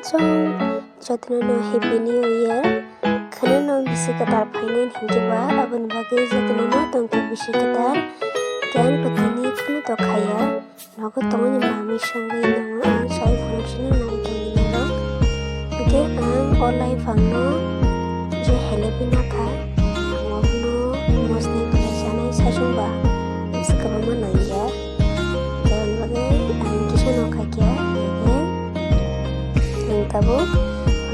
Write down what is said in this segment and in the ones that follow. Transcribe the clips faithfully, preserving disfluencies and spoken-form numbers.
Chwng jotono no Happy New Year. Kheno no bisi kwtal phainai hinkhe ba aboni bagwi jotono no tongthok bisi kwtal. Khe ang kwthwini phano to khaiya. Nogo tongmani mamwi songwi nongo ang sai phunuk sino nai tongwi noro. Hinkhe ang o laiphangno je helepi nakha, ang obono mosni khlai sanai saichung ba bisi kwbangma nangya. Tei ani bagwi ang kisa no khaikya, tei ang tabuk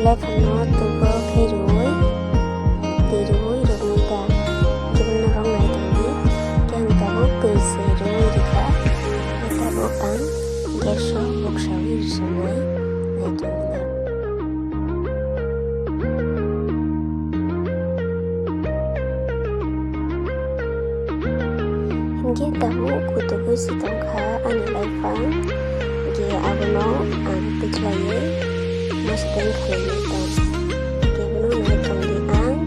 laiphangno tubo khe rwui, twi rwui rwgwi ta, khe bono rwng nai tongdi, khe ang tabuk twi se rwui rwkha, tei tabuk ang gas o buksaui rwsongwi nai tongdi. Hinkhe tabuk kutugwi se tongkha ani laiphang, hinkhe abono ang tikhlaiwi masa teng khlainai tong. Hinkhe bono nai tongdi ang,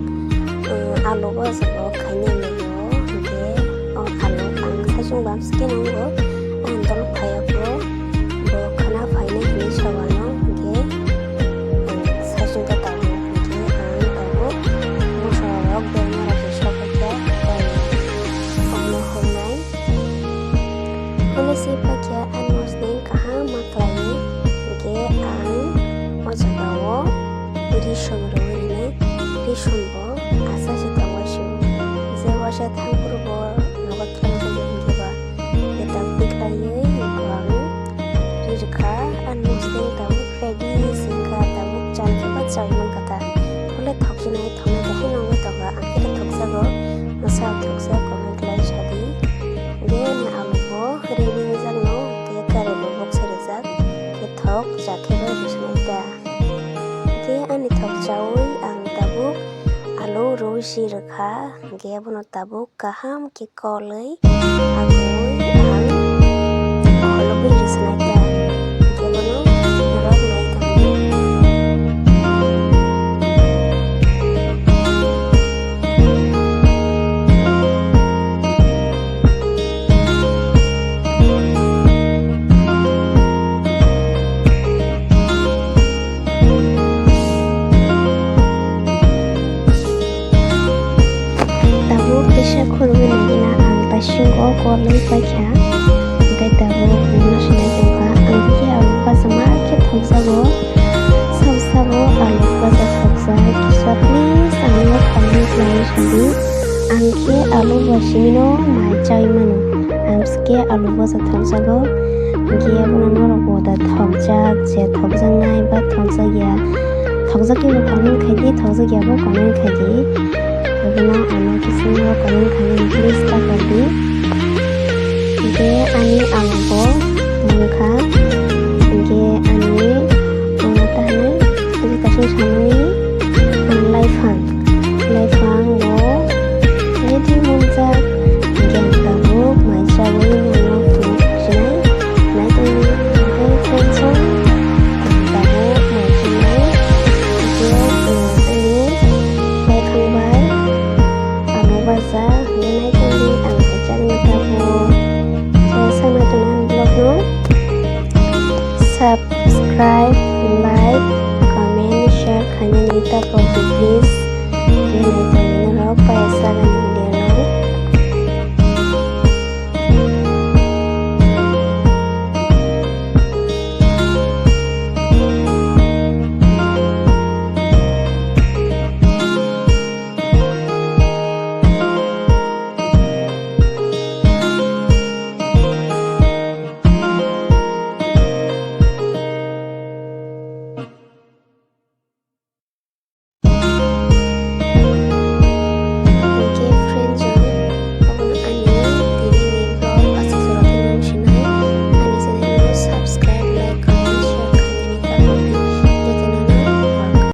uh, alu bwsajak khainai mano, hinkhe o alu ang saichung bam se khe nungo, ang dol phaiya kho. Bo khwna phainai hinwi sa uanw, hinkhe ang saichung khe tabuk, hinkhe ang tabuk moso rok berma rok se sokha khe tabuk omo hwnwi. Hwnwi se paikha ang mosni kaham ma khlaiwi, hinkhe ang o jagao rison rwui rinai, rison bo asa se tongwi sio, je waisa thang phuru bo nogo thangjak hinkhe ba. Tei tabuk tikhlaiwi eko ang ri rwkha, ang mosni tabuk ready se wngkha, tabuk chal khe ba chai mankha ta. Hole thoksinai thoknai khe haino wngwi tongkha, ang khe thokjago, mwsa thokjak comment khlai sadi. Hinkhe ani alu bo ready wngjakno, tei kari bo boksai rwjak, khe thok ja khe bai rwsnai ta. Hinkhe ani thok chaui ang tabuk alu rwi si rwkha, hinkhe abono tabuk kaham khe kolwi agwi ang kholobwi rwsnai ta, hinkhe bono norok nai tongdi. Tabuk kisa khulugwi naikhe na ang bisingo kolwi paikha. Hinkhe tabuk mosonai tongkha. Ang khe alu bwsa ma khe thokjago. Sabo sabo alu bwsa thokjak kisa please ano comment khlai sadi. Ang khe alu bwsa simino mai chai mano. Ang khe alu bwsa thokjago. Hinkhe abono norok bo da thokjak je thokjaknai ba thokjakya. Thokjak khe bo comment khai di, thokjak ya bo comment khai di. Abono ano kisingo comment khai di, please ta kar di. Hinkhe ani alu bo mungkha. Hinkhe ani, ano ta hinwi, tei kaisa samani, ano laiphang. Laiphang bo ready mwngjak, hinkhe ang tabuk mai chagwi nangno phunuk sinai, nai tongdi, hinkhe friends rok, ang tabuk mai chinai, hinkhe, uh, ani laiphang bai ano bwsa, hinkhe nai tongdi, ang hai chagwi tabuk. So, swkang nai tongna ani vlog no sub- Subscribe, like, comment, share khainani ta pokdi please. Tei nai